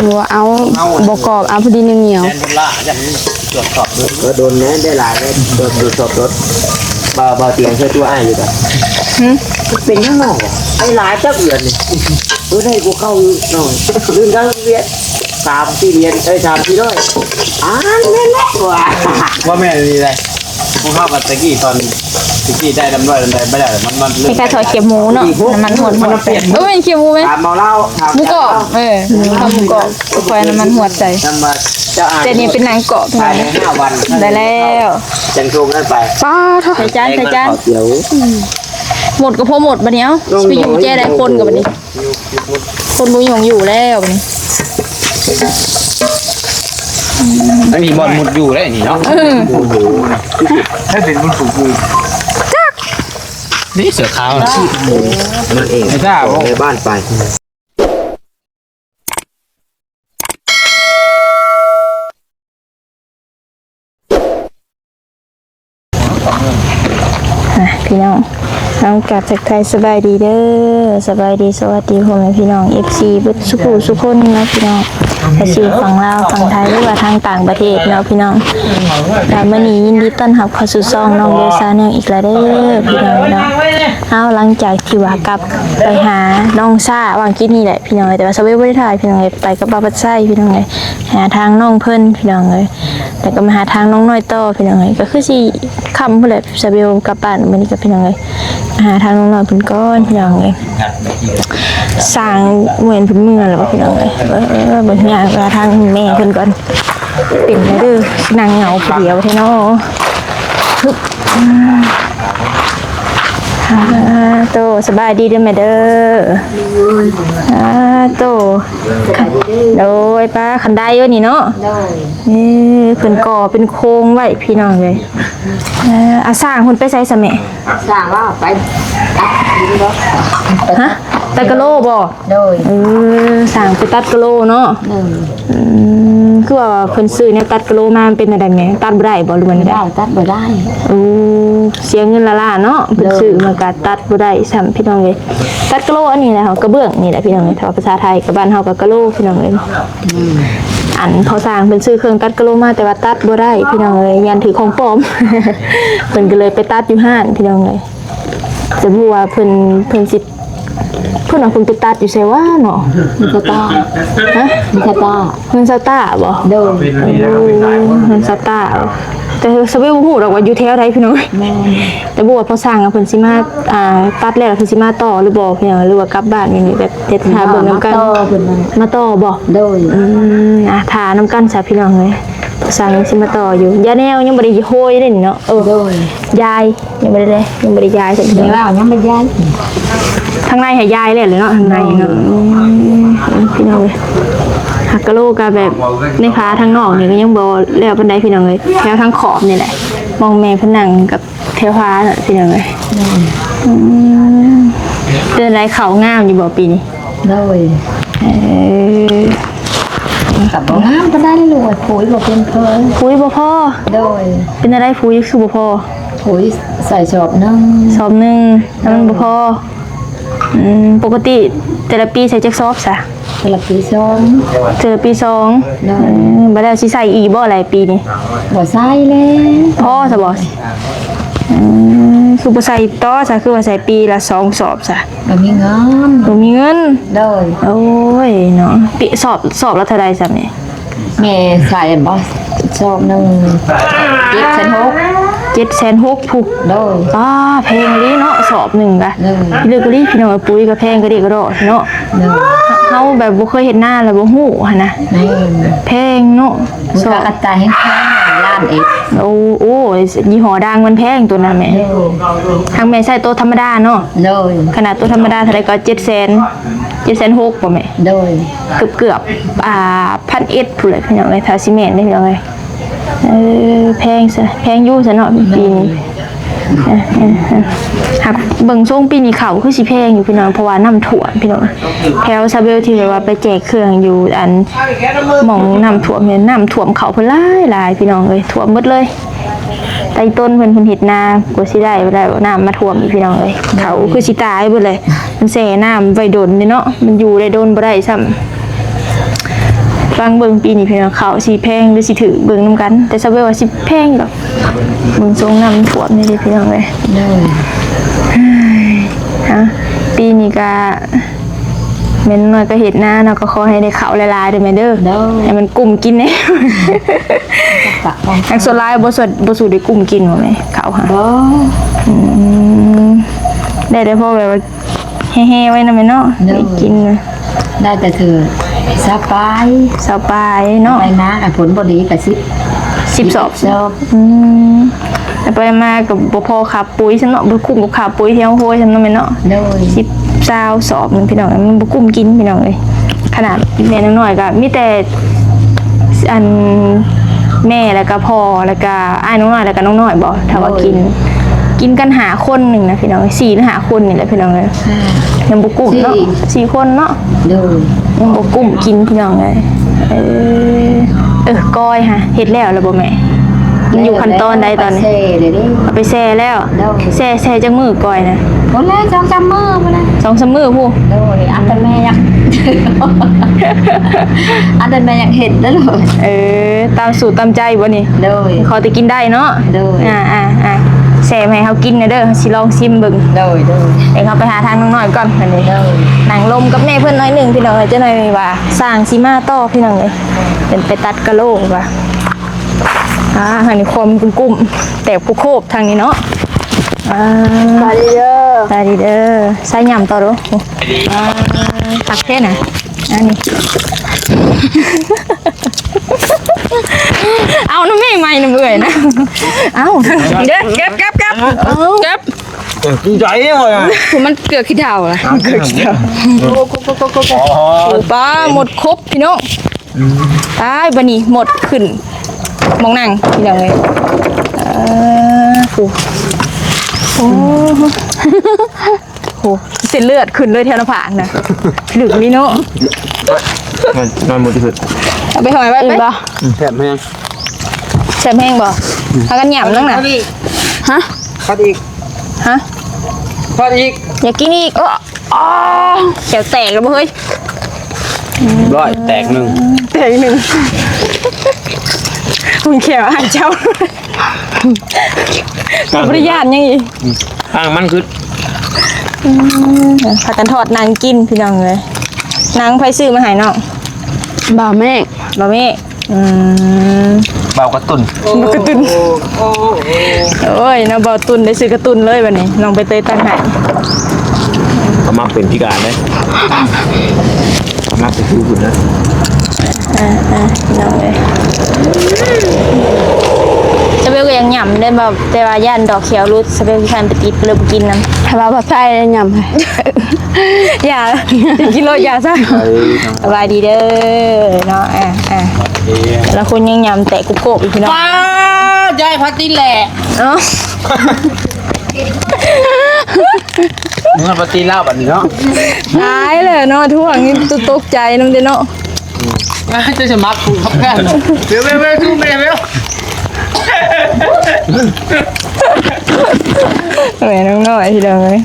ບໍ່ເອົາ ບໍ່ກອບ ເອົາພໍດີໜຽວໆ. ແມ່ນບໍ່ລະ ຍັງຕວດສອບເບິ່ງ ກໍດົນແດ່ ໄດ້ຫຼາຍແລ້ວ ຕວດ ຕວດສອບລົດ ບ່າວ ບ່າວຕຽງຊ່ວຍຕົວອ້າຍຢູ່ດອກ. ຫື? ເປັນຫຍັງເນາະ ໄດ້ຫຼາຍຈັກເດືອນນີ້ ເອີ ໄດ້ກວ່າເກົ່າຢູ່ເນາະ ເດືອນລະເທົ່າໃດ ສາມສີ່ຫຼຽນ ເອີຍ ສາມສີ່ຮ້ອຍ ອ່າ ແມ່ນແຫຼະວ່າ ບໍ່ແມ່ນອີ່ຫຼີໃດ. ພວກເຮົາກໍຕະກີ້ ຕອນຕະກີ້ໄດ້ນຳດ້ວຍນຳໃດບໍ່ໄດ້ ມັນ ມັນ ຄ້າຍໆ ທອດຂຽບໝູເນາະ ນ້ຳມັນຫວດໆ ເອີ ແມ່ນຂຽບໝູແມ່ນ ໝູກອບ ເອີ ເຂົ້າໝູກອບ ຂ້ອຍນ້ຳມັນຫວດໃສ່ ແຕ່ນີ້ເປັນໜັງກອບ ໄດ້ແລ້ວ ຈັ່ງສົ່ງກັນໄປ ປ້າດ ໃສ່ຈານ ໃສ່ຈານ ໝົດກໍພໍໝົດບັດນີ້ ເອົ້າ ຊິໄປຢູ່ແຈໃດຄົນກັບບັດນີ້. ຄົນບໍ່ຍົງຢູ່ແລ້ວນີ້ ອັນນີ້ບ່ອນມຸດຢູ່ໄດ້ນີ້ເນາະ. ເອີ ໂອ້ໂຫ ໃຜເປັນຄົນປູກຢູ່ ຈັກ ນີ້ເສືອຂາວນະ ມັນເອງ ໄອ້ຕາ ໃນບ້ານໄປ. ອ່ະ ພີ່ນ້ອງ ເຮົາກາບທັກທາຍສະບາຍດີເດີ ສະບາຍດີ ສະຫວັດດີພໍ່ແມ່ພີ່ນ້ອງ ເອັຟຊີ ເບິດສູ່ຜູ້ສູ່ຄົນເນາະພີ່ນ້ອງ ກະຊິຝັ່ງລາວຝັ່ງໄທ ຫຼືວ່າທາງຕ່າງປະເທດເນາະພີ່ນ້ອງ. ກະມື້ນີ້ຍິນດີຕ້ອນຮັບເຂົ້າສູ່ຊ່ອງນ້ອງເວຊາແນວອີກແລ້ວເດີພີ່ນ້ອງເນາະ. ເຮົາຫຼັງຈາກທີ່ວ່າກັບໄປຫານ້ອງຊາຫວ່າງກິນນີ້ແຫຼະ ພີ່ນ້ອງ ແຕ່ວ່າສາວເວວບໍ່ໄດ້ຖ່າຍ ພີ່ນ້ອງ ໄປກັບບ່າວພັດໄຊ ພີ່ນ້ອງເອີຍ ຫາທາງນ້ອງເພິ່ນ ພີ່ນ້ອງເອີຍ ແລ້ວກໍມາຫາທາງນ້ອງນ້ອຍຕໍ່ ພີ່ນ້ອງເອີຍ ກໍຄືຊິຄ່ຳພຸ້ນແຫຼະ ສາວເວວກັບບ້ານມື້ນີ້ກໍ ພີ່ນ້ອງເອີຍ ຫາທາງນ້ອງນ້ອຍເພິ່ນກ່ອນ ພີ່ນ້ອງເອີຍ. ສ້າງແມ່ນເພິ່ນເມືອແລ້ວບໍ່ ພີ່ນ້ອງເອີຍ ເອີ ເບິ່ງຍ່າງຫາທາງແມ່ເພິ່ນກ່ອນ ເປັນແນວໃດ ຄືນັ່ງເຫງົາຜູ້ດຽວແທ້ເນາະ. ອາໂຕ ສະບາຍດີເດີແມ່ເດີ. ອາໂຕ ໂດຍ ປ້າ ຄັນໄດຢູ່ນີ້ເນາະ. ໂດຍ ເອີ ເພິ່ນກໍ່ເປັນໂຄງໄວ້ ພີ່ນ້ອງເອີຍ. ເອີ ອາ ສ້າງເພິ່ນໄປໃສຊະແມ່? ສ້າງວ່າໄປຕັດດິນບໍ່? ຮະ? ຕັດກະໂລບໍ່? ໂດຍ ເອີ ສ້າງໄປຕັດກະໂລເນາະ. ໂດຍ ອືມ ຄືວ່າເພິ່ນຊື້ແນວຕັດກະໂລມາ ມັນເປັນແນວໃດແມ່? ຕັດບໍ່ໄດ້ບໍ່ ຫຼືວ່າແນວໃດ? ຕັດບໍ່ໄດ້ ຕັດບໍ່ໄດ້. ໂອ້ ເສຍເງິນລ້າໆເນາະ ເພິ່ນ ໂດຍ ຊື້ມາກະຕັດບໍ່ໄດ້ຊ້ຳ ພີ່ນ້ອງເອີຍ. ຕັດກະໂລອັນນີ້ແຫຼະ ເຮົາກະເບື້ອງນີ້ແຫຼະ ພີ່ນ້ອງເອີຍ ຖ້າພາສາໄທກະບ້ານເຮົາກະກະໂລ ພີ່ນ້ອງເອີຍ. ອືມ ອັນພໍ່ຊ່າງເພິ່ນຊື້ເຄື່ອງຕັດກະໂລມາ ແຕ່ວ່າຕັດບໍ່ໄດ້ ພີ່ນ້ອງເອີຍ ຢ້ານຖືກຂອງປອມ ເພິ່ນກະເລີຍໄປຕັດຢູ່ຮ້ານ ພີ່ນ້ອງເອີຍ. ແຕ່ບໍ່ຮູ້ວ່າເພິ່ນ ເພິ່ນຊິ ເພິ່ນວ່າເພິ່ນໄປຕັດຢູ່ໃສຫວາເນາະ? ເງິນຊາວຕາ ຮະ? ເງິນຊາວຕາ ເງິນຊາວຕາບໍ່? ໂດຍ ໂອ້ ເງິນຊາວຕາ. ແຕ່ສາວເວວບໍ່ຮູ້ດອກວ່າຢູ່ແຖວໃດ ພີ່ນ້ອງ. ແມ່ນ ແຕ່ບໍ່ຮູ້ວ່າພໍ່ຊ່າງເພິ່ນຊິມາ ອ່າ ຕັດແລ້ວເພິ່ນຊິມາຕໍ່ຫຼືບໍ່ ພີ່ນ້ອງ ຫຼືວ່າກັບບ້ານນີ້ ແບບເຮັດ ຫາເບິ່ງນຳກັນ ມາຕໍ່ເພິ່ນ ມາຕໍ່ບໍ່? ໂດຍ ອືມ ອ່າ ຖ້ານຳກັນຊະ ພີ່ນ້ອງເອີຍ ຊ່າງຍັງຊິມາຕໍ່ຢູ່ ຢາແນວຍັງບໍ່ໄດ້ໂຮຍເດ້ນີ້ເນາະ. ເອີ ໂດຍ ຢາຍ ຍັງບໍ່ໄດ້ ຍັງບໍ່ໄດ້ຢາຍເທື່ອ ຍັງບໍ່ໄດ້ຢາຍ. ທາງໃນໃຫ້ຢາຍແລ້ວເນາະ ທາງໃນເນາະ. ໂດຍ ອືມ ພີ່ນ້ອງເອີຍ ຫາກກະໂລກະແບບໃນຝາທາງນອກນີ້ກະຍັງບໍ່ແລ້ວປານໃດ ພີ່ນ້ອງເອີຍ ແຖວທາງຂອບນີ້ແຫຼະ ໝ່ອງແມ່ເພິ່ນນັ່ງກັບແຖວຝານະ ພີ່ນ້ອງເອີຍ. ໂດຍ ອືມ ເປັນໃດ ເຂົ້າງາມຢູ່ບໍ່ປີນີ້? ໂດຍ ເອີ ກະບໍ່ງາມປານໃດລູກ ປຸ໋ຍບໍ່ພຽງພໍ ປຸ໋ຍບໍ່ພໍ. ໂດຍ ເປັນຈັ່ງໃດ ປຸ໋ຍຄືບໍ່ພໍ? ປຸ໋ຍໃສ່ສອບໜຶ່ງ ສອບໜຶ່ງ ແລ້ວມັນບໍ່ພໍ. ອືມ ປົກກະຕິແຕ່ລະປີໃສ່ຈັກສອບຊະ? ແຕ່ລະປີສອງ ແຕ່ລະປີສອງ. ໂດຍ ເອີ ບາດແລ້ວຊິໃສ່ອີກບໍ່ຫຼາຍປີນີ້? ບໍ່ໃສ່ແລ້ວ ພໍຊະບໍ່? ອືມ ຄືບໍ່ໃສ່ຕໍ່ຊະ ຄືວ່າໃສ່ປີລະສອງສອບຊະ? ບໍ່ມີເງິນ ບໍ່ມີເງິນ. ໂດຍ ໂອ້ຍເນາະ ປີ ສອບ ສອບລະເທົ່າໃດຊະແມ່? ແມ່ໃສ່ບໍ່ ສອບໜຶ່ງ ເຈັດແສນຫົກ ເຈັດແສນຫົກພຸ້ນ. ໂດຍ ປ້າ ແພງອີ່ຫຼີເນາະ ສອບໜຶ່ງກະ. ໂດຍ ອີ່ຫຼີກະລີ ພີ່ນ້ອງເອີຍ ປຸ໋ຍກະແພງກະດີກະດໍເນາະ. ໂດຍ ເຮົາແບບບໍ່ເຄີຍເຮັດນາລະບໍ່ຮູ້ຫັ້ນນະ. ແມ່ນ ແພງເນາະ ສອບກະຕ່າຍແຮງແພງ ລ້ານເອັດ. ໂອ້ ໂອ້ ຍີ່ຫໍ້ດັງມັນແພງໂຕນັ້ນແມ່. ໂດຍ ທາງແມ່ໃຊ້ໂຕທຳມະດາເນາະ. ໂດຍ ຂະໜາດໂຕທຳມະດາເທົ່າໃດກະ ເຈັດແສນ ເຈັດແສນຫົກບໍ່ແມ່? ໂດຍ ເກືອບໆ ອ່າ ພັນເອັດພຸ້ນແຫຼະ ພີ່ນ້ອງເອີຍ ຖ້າຊິແມ່ນເດ້ ພີ່ນ້ອງເອີຍ. ເອີ ແພງຊະ ແພງຢູ່ຊະເນາະປີນີ້. ຫາກເບິ່ງຊົງປີນີ້ເຂົ້າຄືຊິແພງຢູ່ ພີ່ນ້ອງ ເພາະວ່ານ້ຳຖ້ວມ ພີ່ນ້ອງ. ແຖວຊາວເບວທີ່ແບບວ່າໄປແຈກເຄື່ອງຢູ່ອັນ ໝ່ອງນ້ຳຖ້ວມນີ້ ນ້ຳຖ້ວມເຂົ້າເພິ່ນຫຼາຍໆ ພີ່ນ້ອງເອີຍ ຖ້ວມໝົດເລີຍ. ໄຕ່ຕົ້ນເພິ່ນ ເພິ່ນເຮັດນາ ກວ່າຊິໄດ້ ໄດ້ນ້ຳມາຖ້ວມອີກ ພີ່ນ້ອງເອີຍ. ເຂົ້າຄືຊິຕາຍເບິດເລີຍ ມັນແຊ່ນ້ຳໄວ້ດົນເດ້ເນາະ ມັນຢູ່ໄດ້ດົນບໍ່ໄດ້ຊ້ຳ. ຟັງເບິ່ງປີນີ້ພີ່ນ້ອງ ເຂົ້າຊິແພງຫຼືຊິຖືກ ເບິ່ງນຳກັນ ແຕ່ສາວເບວວ່າຊິແພງດອກ ເບິ່ງຊົງນ້ຳຖ້ວມນີ້ເດ້ພີ່ນ້ອງເອີຍ. ໂດຍ ເອີຍ ເອົາ ປີນີ້ກະແມ່ນນ້ອຍກະເຮັດນາເນາະ ກະຂໍໃຫ້ໄດ້ເຂົ້າຫຼາຍໆເດີແມ່ເດີ. ໂດຍ ໃຫ້ມັນກຸ້ມກິນແດ່ ທາງສ່ວນຫຼາຍບໍ່ສ- ບໍ່ສູ້ໄດ້ກຸ້ມກິນບໍ່ແມ່ ເຂົ້າຫາ. ບໍ່ ອືມ ໄດ້ແຕ່ພໍແບບວ່າ ແຮ່ໆໄວ້ນຳແມ່ເນາະ. ໂດຍ ໄດ້ກິນນະ ໄດ້ແຕ່ເທື່ອຊາວປາຍ ຊາວປາຍເນາະ ໄປນາ ຄັນຝົນບໍ່ດີກະສິບ ສິບສອບ ສິບສອບ. ອືມ ແລ້ວໄປມາກະບໍ່ພໍຄ່າປຸ໋ຍຊ້ຳເນາະ ບໍ່ຄຸ້ມກັບຄ່າປຸ໋ຍທີ່ເຮົາໂຮຍຊ້ຳເນາະແມ່ເນາະ. ໂດຍ ສິບ ຊາວສອບໜຶ່ງພີ່ນ້ອງ ມັນບໍ່ກຸ້ມກິນພີ່ນ້ອງເອີຍ. ຂະໜາດແມ່ນ້ອງນ້ອຍກະມີແຕ່ ອັນ ແມ່ ແລ້ວກະພໍ່ ແລ້ວກະອ້າຍນ້ອງນ້ອຍ ແລ້ວກະນ້ອງນ້ອຍບໍ ຖ້າວ່າ ໂດຍ ກິນ ກິນກັນຫ້າຄົນໜຶ່ງນະພີ່ນ້ອງ ສີ່ຫຼືຫ້າຄົນນີ້ແຫຼະພີ່ນ້ອງເອີຍ. ອ່າ ຍັງບໍ່ກຸ້ມເນາະ ສີ່ ສີ່ຄົນເນາະ. ໂດຍ ຍັງບໍ່ກຸ້ມກິນພີ່ນ້ອງເອີຍ. ເອີ ເອີ ກ້ອຍຫາເຮັດແລ້ວລະບໍ່ແມ່? ມັນຢູ່ຂັ້ນຕອນໃດຕອນນີ້? ເອົາໄປແຊ່ແລ້ວເດ້ ເອົາໄປແຊ່ແລ້ວ. ໂດຍ ແຊ່ ແຊ່ຈັກມື້ກ້ອຍນະ? ບໍ່ແລ້ວ ສອງສາມມື້ພຸ້ນນະ ສອງສາມມື້ພຸ້ນ. ໂດຍ ອັນແຕ່ແມ່ຢາກ ອັນແຕ່ແມ່ຢາກເຮັດເດີລູກ. ເອີ ຕາມສູດຕາມໃຈບໍ່ນີ້? ໂດຍ ຂໍແຕ່ກິນໄດ້ເນາະ. ໂດຍ ອ່າໆໆ ແຊ່ມາໃຫ້ເຮົາກິນແດ່ເດີ ເຮົາຊິລອງຊິມເບິ່ງ. ໂດຍໆ ດຽວເຮົາໄປຫາທາງນ້ອງນ້ອຍກ່ອນ ອັນນີ້. ໂດຍ ນັ່ງລົມກັບແມ່ເພິ່ນໜ້ອຍໜຶ່ງພີ່ນ້ອງເອີຍ ຈັກໜ່ອຍວ່າຊ່າງຊິມາຕໍ່ພີ່ນ້ອງເອີຍ. ເພິ່ນໄປຕັດກະໂຫຼວ່າ ອ່າ ທາງນີ້ຄວາມກຸ້ມໆ ແຕກໂຄບໆ ທາງນີ້ເນາະ. ອ່າ ສະບາຍດີເດີ ສະບາຍດີເດີ ສາຍຫຍ້ຳຕໍ່ດູ. ອ່າ ຄັກແທ້ນະ ອັນນີ້ ເອົານຳແມ່ໃໝ່ນຳເອື້ອຍນະ. ເອົາ ເກັບ ເກັບ ເກັບ ເກັບ ເອີ ກິນໃຈເລີຍ ມັນເກືອກຂີ້ເຖົ້າລະ ເກືອກຂີ້ເຖົ້າ. ໂອ້ ປາໝົດຄົບພີ່ນ້ອງ. ອືມ ຕາຍ ບາດນີ້ໝົດຂຶ້ນໝ່ອງນັ່ງພີ່ນ້ອງເອີຍ. ເອີ ໂອ້ ໂອ້ ໂອ້ ເສັ້ນເລືອດຂຶ້ນເລີຍແຖວໜ້າຜາກນະ ດຶກນີ້ເນາະ. ນອນ ນອນໝົດທີ່ສຸດ ເອົາໄປຫ້ອຍໄວ້ໄປ. ແຊບແຮງ ແຊບແຮງບໍ່? ພາກັນຫຍ້ຳນຳນະ. ຮະ? ທອດອີກ ຮະ? ທອດອີກ ຢາກກິນອີກ. ເອີ ອໍ ແຂ້ວແຕກແລ້ວບໍ່ເຮີ້ຍ? ຮ້ອຍ ແຕກໜຶ່ງ ແຕກໜຶ່ງ. ຄຸນແຂ້ວອ້າຍເຈົ້າ ບໍ່ໄດ້ຢ້ານຫຍັງອີກ ທາງມັນຄື. ອືມ ພາກັນທອດນັ່ງກິນພີ່ນ້ອງເອີຍ. ນັ່ງໃຜຊື້ມາໃຫ້ນ້ອງ? ບ່າວເມກ ບ່າວເມກ. ອືມ ບ່າວກະຕຸນ ບ່າວກະຕຸນ. ໂອ້ຍ ນ້ອງບ່າວຕຸນໄດ້ຊື້ກະຕຸນເລີຍບາດນີ້ ນ້ອງໃບເຕີຍຕັກໃຫ້. ເອົາມາເປັນພິການເລີຍ ມາເປັນຜູ້ພຸ້ນນະ. ອ່າໆ ນ້ອງເອີຍ ສະເບວກະຍັງຫຍ້ຳໄດ້ບໍ່? ແຕ່ວ່າຢ້ານດອກຂຽວຫຼຸດ ສະເບວຂີ້ຄ້ານໄປຕິດ ເລີຍບໍ່ກິນນຳ. ຖ້າວ່າບໍ່ໃສ່ຫຍ້ຳໃຫ້ ຢ່າ ກິນໂລດ ຢ່າຊະ. ສະບາຍດີເດີເນາະ. ອ່າໆ ແຕ່ລະຄົນຍັງຫຍ້ຳແຕກໂຄບໆຢູ່ພີ່ນ້ອງ. ປ້າ ຍາຍພາຕິນແຫຼະ ເນາະ ເມືອພາຕິນລາວບັດນີ້ເນາະ. ຕາຍແລ້ວເນາະ ທວງນີ້ຕົກໃຈນຳເດ້ເນາະ. ອ່າ ເຈົ້າຈະມັກກູຄັບແພນ ເວວໆໆ ສູ້ແມ່ເວວ. ແມ່ນ້ອງນ້ອຍພີ່ນ້ອງເອີຍ.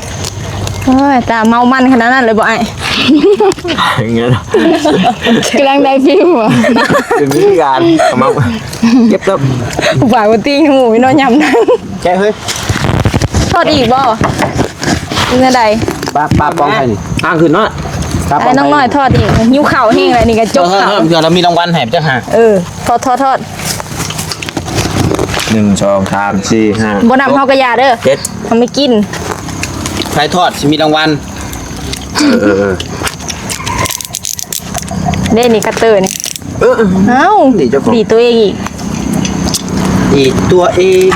ໂອ້ຍ ຕາເມົາມັນຂະໜາດນັ້ນເລີຍບໍ່ອ້າຍ? ກຳລັງໄດ້ຟີມບໍ່? ເປັນວິທີການເອົາມາເກັບກັບ ປາກບໍ່ຕິງໝູ່ເນາະ ຍາມນັ້ນ. ແກະເຮີ້ຍ ທອດອີກບໍ່? ເປັນຈັ່ງໃດ? ປາ ປາປອງໄຂ່ນີ້ ອ່າງຂຶ້ນເນາະ. ປາປອງໄຂ່ ນ້ອງນ້ອຍທອດອີກ ຫິວເຂົ້າແຮງແລ້ວນີ້ກະຈົກເຂົ້າ. ເອີ ເອີ ເອີ ເພື່ອເຮົາມີລາງວັນໃຫ້ຈັກຫາ. ເອີ ທອດ ທອດ ທອດ. ໜຶ່ງ ສອງ ສາມ ສີ່ ຫ້າ ບໍ່ນຳເຮົາກະຢ່າເດີ ເຈັດ ເຮົາມີກິນ. ໃຜທອດຊິມີລາງວັນ. ເອີ ເອີ ເອີ ເດ້ນີ້ ຄັດເຕີນີ້. ເອີ ເອົ້າ ດີເຈົ້າຂອງ ດີຕົວເອງອີກ ດີຕົວເອງ.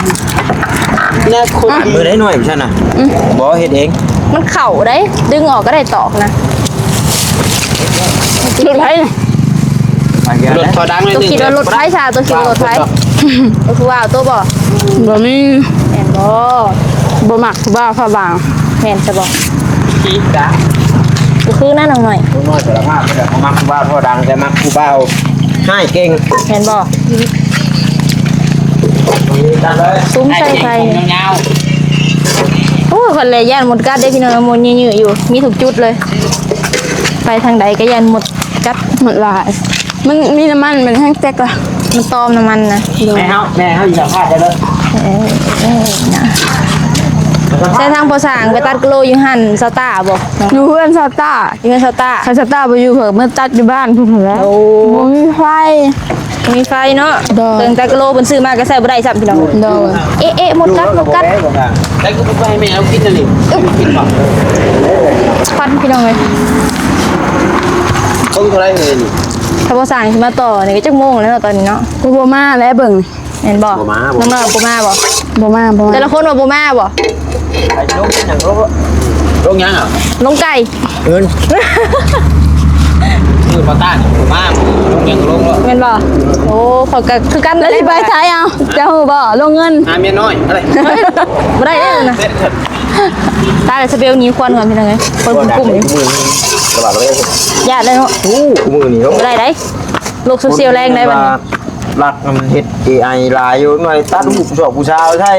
ແລ້ວຄົນ ບາດມືໄດ້ໜ້ອຍຊັ້ນນະ. ອືມ ບໍ່ເຮັດເອງ ມັນເຂົ້າໄດ໋ ດຶງອອກກະໄດ້ຕອກນະ. ລົດໃຜ? ລົດທໍ່ດັງໜ້ອຍໜຶ່ງ. ໂຕຄິດວ່າລົດໃຜຊະ? ໂຕຄິດວ່າລົດໃຜ? ລົດຜູ້ບ່າວໂຕບໍ່? ບໍ່ມີ. ແມ່ນບໍ່? ບໍ່ມັກຜູ້ບ່າວຜ້າບາງ. ແມ່ນຊະບໍ່? ຄິດກະ ຄືນັ້ນນ້ອງນ້ອຍ ນ້ອງນ້ອຍສາລະພາບ ບໍ່ມັກຜູ້ບ່າວທໍ່ດັງ ແຕ່ມັກຜູ້ບ່າວຮ້າຍເກັ່ງ ແມ່ນບໍ່? ສຸມໃສ່ໄຟ. ໂອ້ຍ ຂ້ອຍແລະຢ້ານມົດກັດເດ້ພີ່ນ້ອງ ມົດເຍີະໆຢູ່ ມີທຸກຈຸດເລີຍ ໄປທາງໃດກະຢ້ານມົດກັດ. ມົດຫຼາຍ. ມັນມີນ້ຳມັນ ມັນແຮງແຕກລະ ມັນຕອມນ້ຳມັນນະ. ແມ່ເຮົາ ແມ່ເຮົາຢູ່ສຳພາດໄດ້ເລີຍ. ເອີ ເອີ ນະ ໃຊ້ທາງພໍ່ສ້າງໄປຕັດກະໂຫຼຢູ່ຫັ້ນ ຊາວຕາບໍ່? ຢູ່ເຮືອນຊາວຕາ ຢູ່ເຮືອນຊາວຕາ. ຄັນຊາວຕາບໍ່ຢູ່ ເພິ່ນມາຕັດຢູ່ບ້ານພຸ້ນແຫຼະ. ໂອ້ ບໍ່ມີໄຟ ບໍ່ມີໄຟເນາະ. ໂດຍ ເຄື່ອງຕັດກະໂຫຼເພິ່ນຊື້ມາກໍໃຊ້ບໍ່ໄດ້ຊ້ຳ ພີ່ນ້ອງ. ໂດຍ ເອະ ເອະ ມົດກັດ ມົດກັດ. ແລ້ວກໍບໍ່ໃຫ້ແມ່ເຮົາກິນອັນນີ້ ກິນບໍ່? ຄວັນ ພີ່ນ້ອງເອີຍ. ເບິ່ງເທົ່າໃດເລີຍນີ້ ຖ້າບໍ່ສ້າງຊິມາຕໍ່ນີ້ກໍຈັກໂມງແລ້ວເນາະ ຕອນນີ້ເນາະ. ບໍ່ມາແລ້ວເບິ່ງ. ແມ່ນບໍ່? ບໍ່ມາ ບໍ່ ນ້ອງໆບໍ່ມາບໍ່? ບໍ່ມາ ບໍ່ມາ. ແຕ່ລະຄົນວ່າບໍ່ມາບໍ່? ໄປລົງຫຍັງ ລົງ ລົງຫຍັງອ່ະ? ລົງໄກ່ ເອີ ເອີ ບໍ່ຕ້ານ ບໍ່ມາ ລົງຫຍັງກໍລົງໂລດ. ແມ່ນບໍ່? ໂອ້ ຂ້ອຍກໍຄືກັນ ແລ້ວຊິໄປໃສເອົາ? ເຈົ້າຮູ້ບໍ່? ລົງເງິນ ຫາເມຍນ້ອຍ ອະໄລ ບໍ່ໄດ້ເດ້ນະ. ຕາຍແລ້ວ ສະເບວໜີຄວັນກ່ອນ ພີ່ນ້ອງເອີຍ. ຄົນກຸ່ມຢູ່ ຕະຫຼາດເລີຍ ຢ້ານເລີຍເນາະ. ໂອ້ ມື້ນີ້ເນາະ ບໍ່ໄດ້ໃດ ໂລກໂຊຊຽວແຮງໃດບັດນີ້. ລັກມັນເຮັດເອໄອຫຼາຍຢູ່ ໜ້ອຍຕັດຮູບຜູ້ສາວຜູ້ສາວໃສ່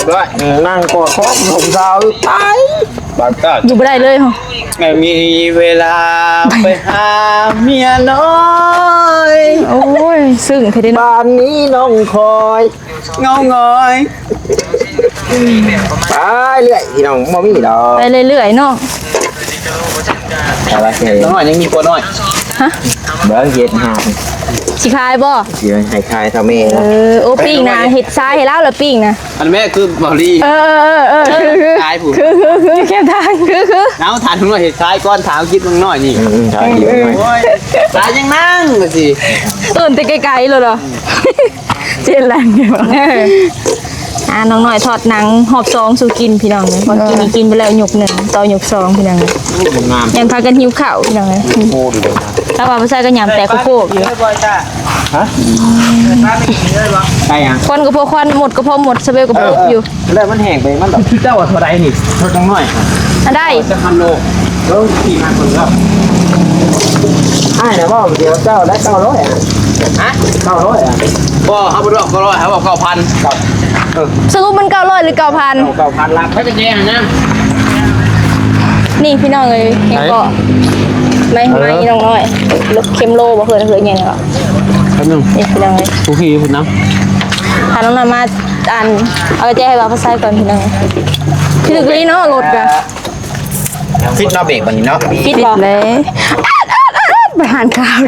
ເອີ ນັ່ງກອດຄອຜູ້ສາວຜູ້ສາວ ຕາຍ ບາງກາ ຢູ່ບໍ່ໄດ້ເລີຍ. ແມ່ມີເວລາໄປຫາເມຍນ້ອຍ. ໂອ້ຍ ຊຶ້ງແທ້ເດເນາະ. ບ້ານນີ້ນ້ອງຄອຍເງົາງອຍ ໄປເລື້ອຍ ພີ່ນ້ອງ ບໍ່ມີດອກ ໄປເລື້ອຍໆເນາະ. ແຕ່ວ່າເຮັດ ນ້ອງນ້ອຍຍັງມີຜົວນ້ອຍ. ຮະ? ເບິ່ງເຮັດຫາ ຊິຂາຍບໍ່? ຊິໃຫ້ຂາຍເທົ່າແມ່. ເອີ ໂອ້ ປີ້ງນະ ເຮັດຊາຍໃຫ້ລາວລະປີ້ງນະ. ອັນແມ່ຄືເບົາຫຼີ ເອີ ເອີ ເອີ ຄື ຄື ຄື ຄື ຄືແຄມທາງ ຄື ຄື ເອົາ ຖ້ານ້ອງນ້ອຍເຮັດຊາຍກ່ອນ ຖ້າເຮົາກິນນ້ອງນ້ອຍນີ້. ອືມ ອືມ ຖ້າກິນນ້ອຍ ໂອ້ຍ ຕາຍັງນັ່ງວ່າຊິ ເອີ້ນແຕ່ໄກໆໂລດເນາະ. ເຈັດຫຼັງ ເອີ ອ່າ ນ້ອງນ້ອຍທອດໜັງຮອບສອງສູ່ກິນ ພີ່ນ້ອງເອີຍ. ພໍກິນນີ້ກິນໄປແລ້ວຍົກໜຶ່ງ ຕໍ່ຍົກສອງ ພີ່ນ້ອງເອີຍ. ໂອ້ ງາມ ຍັງພາກັນຫິວເຂົ້າ ພີ່ນ້ອງເອີຍ. ໂອ້ ລາວວ່າບໍ່ໃສ່ກໍຫຍ້ຳແຕກໂຄກໆຢູ່. ຮະ? ໄດ້ຫຍັງ? ຄວັນກໍພໍຄວັນ ມົດກໍພໍມົດ ສະເບວກໍພໍຢູ່. ແລ້ວມັນແຫ້ງໄປ ມັນດອກ ຄືເຈົ້າວ່າເທົ່າໃດນີ້? ເທົ່າຈັກໜ້ອຍ ອັນໃດ ຈັກພັນໂລ. ເອີ ສີ່ພັນຄົນເນາະ. ອ້າຍນະເວົ້າດຽວເຈົ້າໄດ້ເກົ້າຮ້ອຍອະ. ຮະ? ເກົ້າຮ້ອຍອະ. ບໍ່ ເຮົາບໍ່ໄດ້ເວົ້າເກົ້າຮ້ອຍ ເຮົາເວົ້າເກົ້າພັນ. ສະຫຼຸບມັນເກົ້າຮ້ອຍຫຼືເກົ້າພັນ? ເກົ້າພັນລະ. ໃຫ້ໄປແຈ້ງນະ. ນີ້ພີ່ນ້ອງເອີຍ ເຫັນບໍ່? ໄມ້ ເອີ ໄມ້ນ້ອງນ້ອຍ ເຄັມໂລບໍ່? ເຮືອນ ເຮືອນຫຍັງກໍ ແປັບໜຶ່ງ ນີ້ພີ່ນ້ອງເອີຍ ກູຂີ່ພຸ້ນນະ. ພານ້ອງນ້ອຍມາ ອັນ ເອົາແຈໃຫ້ວ່າພາສາຍກ່ອນພີ່ນ້ອງ. ຖືກລີເນາະ ລົດກະ ຟິດເນາະ ເບຣກບັດນີ້ເນາະ ຟິດບໍ່? ເລີຍ ປະທານຂ່າວ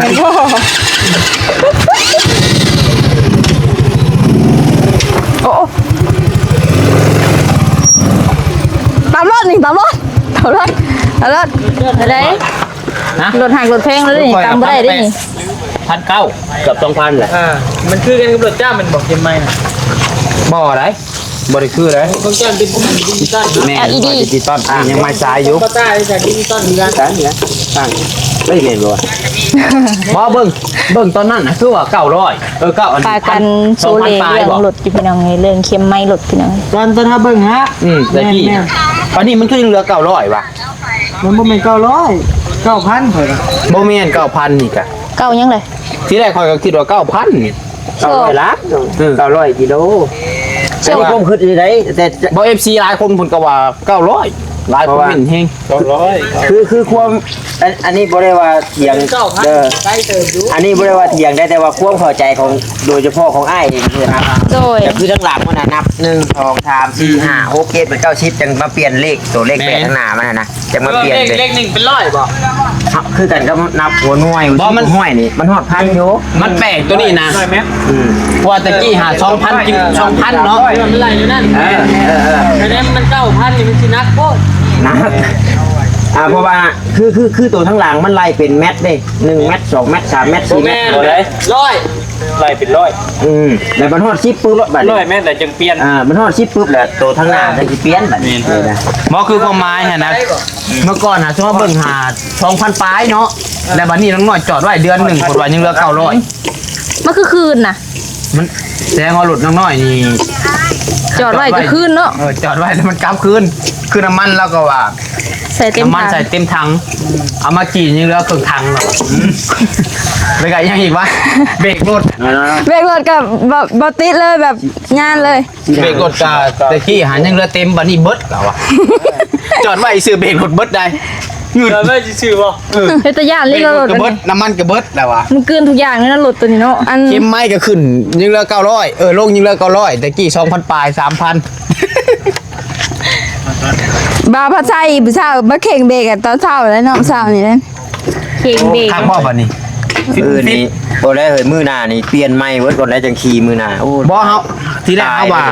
ໂອ້ ຕຳລົດນີ້ ຕຳລົດ ຕຳລົດ ຕຳລົດ ໄດ້ ຮະ? ລົດຫັກລົດແພງແລ້ວນີ້ ຕຳບໍ່ໄດ້ເດ້ນີ້. ພັນເກົ້າ ເກືອບສອງພັນແຫຼະ. ອ່າ ມັນຄືກັນກັບລົດເຈົ້າແມ່ນບໍ່? ເຄມໄມ້ນະ ບໍ່ໄດ໋ ບໍ່ໄດ້ຄືເດ້. ຂອງເຈົ້າເປັນດິຈິຕອນເນາະ. ແມ່ນ ແອລອີດີ ດິຈິຕອນ ນີ້ຍັງໄມ້ສາຍຢູ່. ພາສາອີສານດິຈິຕອນຄືກັນ ຕ່າງ ຕ່າງ ເອີຍ ແມ່ນບໍ່ວະ? ບໍ່ ເບິ່ງ ເບິ່ງຕອນນັ້ນນະ ຄືວ່າເກົ້າຮ້ອຍ ເອີ ເກົ້າ ອັນ ພາກັນໂຊເລເລື່ອງລົດຢູ່ພີ່ນ້ອງເອີຍ ເລື່ອງເຄມໄມ້ລົດພີ່ນ້ອງ. ຕອນ ຕອນເຮົາເບິ່ງຫະ ອືມ ແຕ່ກີ້ ແມ່ນໆ ຕອນນີ້ມັນຄືຍັງເຫຼືອເກົ້າຮ້ອຍວະ? ມັນບໍ່ແມ່ນເກົ້າຮ້ອຍ ເກົ້າພັນຂ້ອຍວ່າ. ບໍ່ແມ່ນເກົ້າພັນນີ້ກະ ເກົ້າຫຍັງເລີຍ? ທີແລກຂ້ອຍກໍຄິດວ່າເກົ້າພັນນີ້ ເກົ້າຮ້ອຍລະ ເອີ ເກົ້າຮ້ອຍກິໂລ. ແຕ່ວ່າ ຄວາມຄິດຢູ່ໃດ ແຕ່ ບໍ່ ເອັຟຊີ ຫຼາຍຄົນເພິ່ນກໍວ່າເກົ້າຮ້ອຍ ຫຼາຍຄົນເຫັນແຮງ ເກົ້າຮ້ອຍ ຄື ຄືຄວາມ ອັນ ອັນນີ້ບໍ່ໄດ້ວ່າຖຽງເດີ ໃກ້ເຕີບຢູ່ ອັນນີ້ບໍ່ໄດ້ວ່າຖຽງໄດ້ ແຕ່ວ່າຄວາມເຂົ້າໃຈຂອງ ໂດຍສະເພາະຂອງອ້າຍເອງຄືນະ ໂດຍ ກໍຄືທາງຫຼັງມັນນະ ນັບ ໜຶ່ງ ສອງ ສາມ ສີ່ ຫ້າ ຫົກ ເຈັດ ແປດ ເກົ້າ ສິບ ຈັ່ງມາປ່ຽນເລກ ຕົວເລກແປດຂ້າງໜ້າມັນນະ ຈັ່ງມາປ່ຽນເປັນເລກໜຶ່ງເປັນຮ້ອຍບໍ່? ຄືກັນກັບນັບຫົວໜ່ວຍ ບໍ່ ມັນ ຫົວໜ່ວຍນີ້ ມັນຮອດພັນຢູ່. ມັນແປກຕົວນີ້ນະ ອືມ ເພາະວ່າແຕ່ກີ້ຫາສອງພັນກິນ ສອງພັນເນາະ ມັນໄລ່ຢູ່ນັ້ນ ເອີ ເອີ ເອີ ຄະແນນມັນເກົ້າພັນນີ້ມັນຊິໜັກໂພດ ໜັກ ອ່າ ເພາະວ່າ ຄື ຄື ຄືໂຕທາງຫຼັງມັນໄລ່ເປັນແມັດເດ້ ໜຶ່ງແມັດ ສອງແມັດ ສາມແມັດ ສີ່ແມັດ ບໍ່ແມ່ນ ບໍ່ໄດ້ ຮ້ອຍ ໄລ່ເປັນຮ້ອຍ ອືມ ແລ້ວມັນຮອດສິບປຸບ ບັດນີ້ ຮ້ອຍແມັດແລ້ວຈຶ່ງປ່ຽນ ອ່າ ມັນຮອດສິບປຸບແລ້ວ ໂຕທາງໜ້າ ອ່າ ຈັ່ງຊິປ່ຽນ ບັດນີ້ ແມ່ນ ເອີ ນະ ບໍ່ ຄືຄວາມໝາຍຫັ້ນນະ ເມື່ອກ່ອນຫາ ສົມມຸດວ່າເບິ່ງຫາສອງພັນປາຍເນາະ ແລ້ວບັດນີ້ນ້ອງນ້ອຍຈອດໄວ້ເດືອນໜຶ່ງ ເພິ່ນວ່າຍັງເຫຼືອເກົ້າຮ້ອຍ ມັນຄືຄືນນະ ມັນ ແສດງວ່າລົດນ້ອງນ້ອຍນີ້ ຈອດໄວ້ກໍຄືນເນາະ ເອີ ຈອດໄວ້ແລ້ວມັນກັບຄືນ ຄືນ້ຳມັນລາວກໍວ່າ ໃສ່ເຕັມຖັງ ນ້ຳມັນໃສ່ເຕັມຖັງ ເອົາມາກີ້ຍັງເຫຼືອເຄິ່ງຖັງເນາະ ອືມ ແລ້ວກໍຫຍັງອີກວະ ເບຣກລົດ ເບຣກລົດກໍບໍ່ ບໍ່ຕິດເລີຍ ແບບຍານເລີຍ ເບຣກລົດກະແຕ່ກີ້ຫາຍັງເຫຼືອເຕັມ ບັດນີ້ເບິດແລ້ວວະ ຈອດໄວ້ຊື່ເບຣກລົດເບິດໄດ໋. ເງິນ ຈອດໄວ້ຊື່ໆບໍ່? ເອີ ເຮັດຕາຢ້ານເລີຍ ລົດ ກໍເບິດ ອັນນີ້ ນ້ຳມັນກໍເບິດແລ້ວວ່າ ມັນກືນທຸກຢ່າງເລີຍນະ ລົດໂຕນີ້ເນາະ. ອັນ ເຂັມໄມ້ກໍຂຶ້ນ ຍັງເຫຼືອເກົ້າຮ້ອຍ ເອີ ລົງ ຍັງເຫຼືອເກົ້າຮ້ອຍ ແຕ່ກີ້ສອງພັນປາຍ ສາມພັນ. ບ່າວພາໄຊຜູ້ສາວມາເຄັ່ງເບກຕອນເຊົ້າແລ້ວເນາະ ເຊົ້ານີ້ເດ້ ເຄັ່ງເບກ ຄັກບໍ່ບັດນີ້? ເອີ ນີ້ ບໍ່ໄດ້ເຮີ້ຍ ມື້ໜ້ານີ້ປ່ຽນໃໝ່ເບິດກ່ອນ ແລ້ວຈັ່ງຂີ່ມື້ໜ້າ. ໂອ້ ບໍ່ ເຮົາ ທີແລກເຮົາວ່າ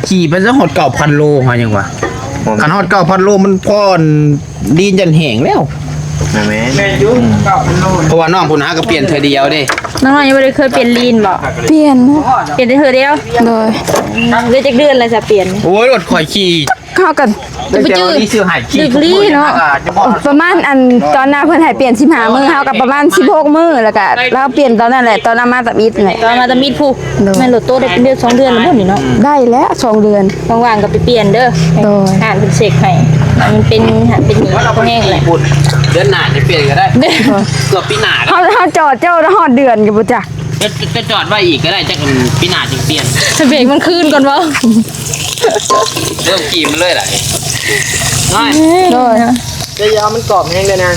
ຂີ່ໄປຊະຮອດເກົ້າພັນໂລ ເຮົາຍັງວ່າ ຄັນຮອດເກົ້າພັນໂລ ມັນພໍລີນຈົນແຫ້ງແລ້ວ. ແມ່ນ ແມ່ນຢູ່ ເກົ້າພັນໂລ ເພາະວ່ານ້ອງພຸ້ນຫາກໍປ່ຽນເທື່ອດຽວເດ້. ນ້ອງໆຍັງບໍ່ໄດ້ເຄີຍປ່ຽນລີນບໍ່? ປ່ຽນ ປ່ຽນແຕ່ເທື່ອດຽວ. ໂດຍ ເຫຼືອຈັກເດືອນແລ້ວຈະປ່ຽນ? ໂອ້ຍ ລົດຂ້ອຍຂີ່ ເຮົາກໍ ໄດ້ແຕ່ວ່າມີຊື້ໃຫ້ຂີ່ທຸກມື້ເນາະ ປະມານ ອັນ ຕອນໜ້າເພິ່ນໃຫ້ປ່ຽນສິບຫ້າມື້ ເຮົາກໍປະມານສິບຫົກມື້ ແລ້ວກໍລາວປ່ຽນຕອນນັ້ນແຫຼະ ຕອນລາວມາຕຳອິດແຫຼະ ຕອນມາຕຳອິດພຸ້ນ. ໂດຍ ແມ່ນລົດໂຕໄດ້ເປັນເດືອນສອງເດືອນແລ້ວບໍ່ນີ້ເນາະ? ໄດ້ແລ້ວສອງເດືອນ ວ່າງໆກໍໄປປ່ຽນເດີ. ໂດຍ ຮ້ານເພິ່ນເຊັກໃຫ້ ມັນເປັນ ມັນເປັນໜີ້ແຮງແຫຼະ. ເດືອນໜ້າຈະປ່ຽນກໍໄດ້ ເກືອບປີໜ້າ ເຮົາ ເຮົາຈອດເຈົ້າຮອດເດືອນກໍບໍ່ຈັກ. ຈະ ຈະຈອດໄວ້ອີກກໍໄດ້ ຈັກປີໜ້າຈຶ່ງປ່ຽນ. ເບກມັນຄືນກ່ອນບໍ່? ເລີ່ມຂີ່ມັນເລີຍລະ ນ້ອຍ. ໂດຍ ຈະຢ່າເອົາມັນກອບແຮງເດີນາງ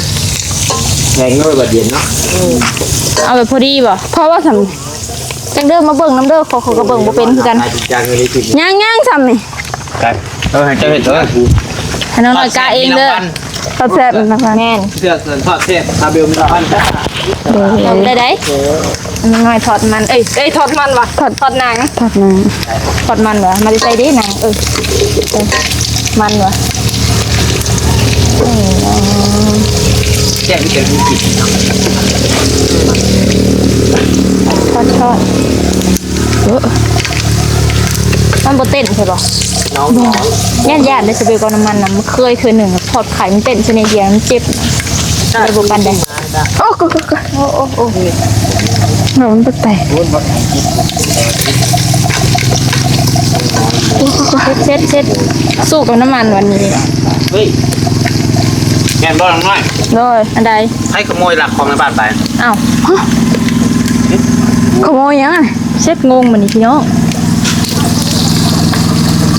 ແຮງເລີຍບາດເຢັນເນາະ. ເອົາແບບພໍດີບໍ່? ພໍວ່າຊັ້ນ ຈັ່ງເດີມາເບິ່ງນຳເດີ ຂ້ອຍ ຂ້ອຍກໍເບິ່ງບໍ່ເປັນຄືກັນ. ຍັງໆ ຊ່ຳນີ້ ເອີ ໃຫ້ເຈົ້າເຮັດເດີ ໃຫ້ນ້ອງນ້ອຍກະເອງເດີ. ທອດແຊບນະ ແມ່ນ ເສື້ອເສີນທອດແຊບ ຊາເບວມີນະພັນ. ໂດຍ ເອົາໄດ້ໃດ ນ້ອຍທອດມັນ ເອີຍ ເອີຍ ທອດມັນວ່າ ທອດ ທອດໜັງ ທອດໜັງ ທອດມັນວ່າ. ມາແຕ່ໃສເດ້ນາງ? ເອີ ມັນວ່າ ແຊບ ທອດ ທອດ ເອີ ມັນບໍ່ເຕັ້ນໃຊ່ບໍ່? ຢ້ານ ຢ້ານໄດ້ສະເບກອນນ້ຳມັນນະ ເຄີຍ ເທື່ອໜຶ່ງທອດໄຂ່ມັນເຕັ້ນຊະນິດດຽວ ມັນເຈັບ ເລີຍບໍ່ປານໃດ. ໂອ້ ໂອ້ ໂອ້ ໂອ້ ໂອ້ ໂອ້ ໂອ້ ມັນບໍ່ແຕກ. ເຊັດ ເຊັດ ເຊັດ ສູ້ກັບນ້ຳມັນວັນນີ້. ເຮີ້ຍ ແມ່ນບໍ່ນ້ອງນ້ອຍ? ໂດຍ ອັນໃດ? ໃຜຂະໂມຍລັກຂອງໃນບ້ານໄປ? ອ້າວ ຂະໂມຍຫຍັງ? ເຊັດ ງົງບັດນີ້ພີ່ນ້ອງ.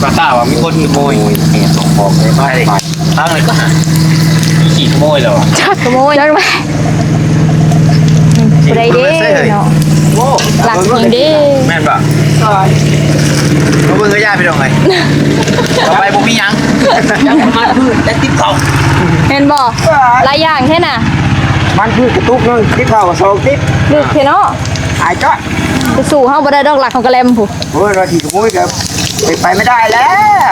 ວ່າຖ້າວ່າມີຄົນຂະໂມຍແອບເອົາຂອງໃນບ້ານໄປ ທາງໃດກໍຫາຂີ້ຂະໂມຍແລ້ວ. ຈັກຂະໂມຍ ຈັກແຫຼະ ຜູ້ໃດເດ້ເນາະ? ໂອ້ ລັກຍິງເດ້ ແມ່ນບໍ່? ມາເບິ່ງກັບຍາຍພີ່ນ້ອງເອີຍ ຕໍ່ໄປບໍ່ມີຫຍັງ ຍັງປະມານພືດແຕ່ຕິບເຂົ້າ ແມ່ນບໍ່? ຫຼາຍຢ່າງແທ້ນະ ມັນຄືກະຕຸກໜຶ່ງ ຕິບເຂົ້າສອງຕິບ ດຶກແທ້ເນາະ ອາຍຈ້ອຍ. ໄປສູ້ເຮົາບໍ່ໄດ້ດອກ ລັກເຮົາກະແລັມພຸ້ນ. ໂອ້ຍ ວ່າຊິຂະໂມຍກໍເປັນໄປໄມ່ໄດ້ແລ້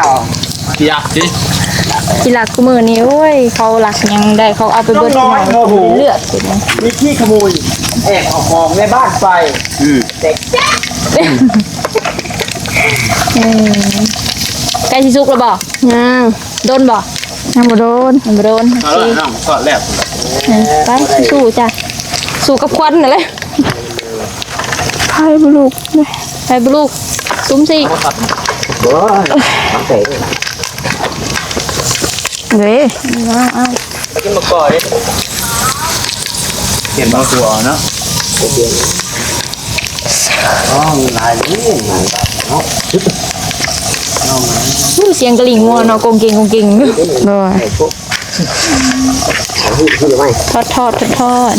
ວ. ຊິລັກຕິ ຊິລັກຄູ່ມື້ນີ້ ໂອ້ຍ ເຂົາລັກຫຍັງໄດ້ ເຂົາເອົາໄປເບິດ ນ້ອງນ້ອຍ ເນາະ ເລືອກ ມີຂີ້ຂະໂມຍແອບເອົາຂອງໃນບ້ານໄປ. ອືມ ເອີ ໃກ້ຊິສຸກແລ້ວບໍ່? ຍັງ. ດົນບໍ່? ຍັງບໍ່ດົນ ຍັງບໍ່ດົນ. ໂອເຄ ເອົາລະນ້ອງ ທອດແລ້ວ ໄປ ສູ້ຈ້ະ ສູ້ກັບຄວັນນັ້ນແຫຼະ. ໄຟບໍ່ລຸກເດ້ ໄຟບໍ່ລຸກ ສຸມຊິ ບໍ່ ເດ້ ເອົາ ເອົາ ໄປກິນໝາກກໍເດ້ ປ່ຽນໝາກກໍເນາະ ປ່ຽນ ອໍ ຫຼາຍຢູ່ເນາະ ສຽງກະລິ່ງງົວເນາະ ກົງເກັງ ກົງເກັງ ໂດຍ. ທອດທອດ ທອດທອດ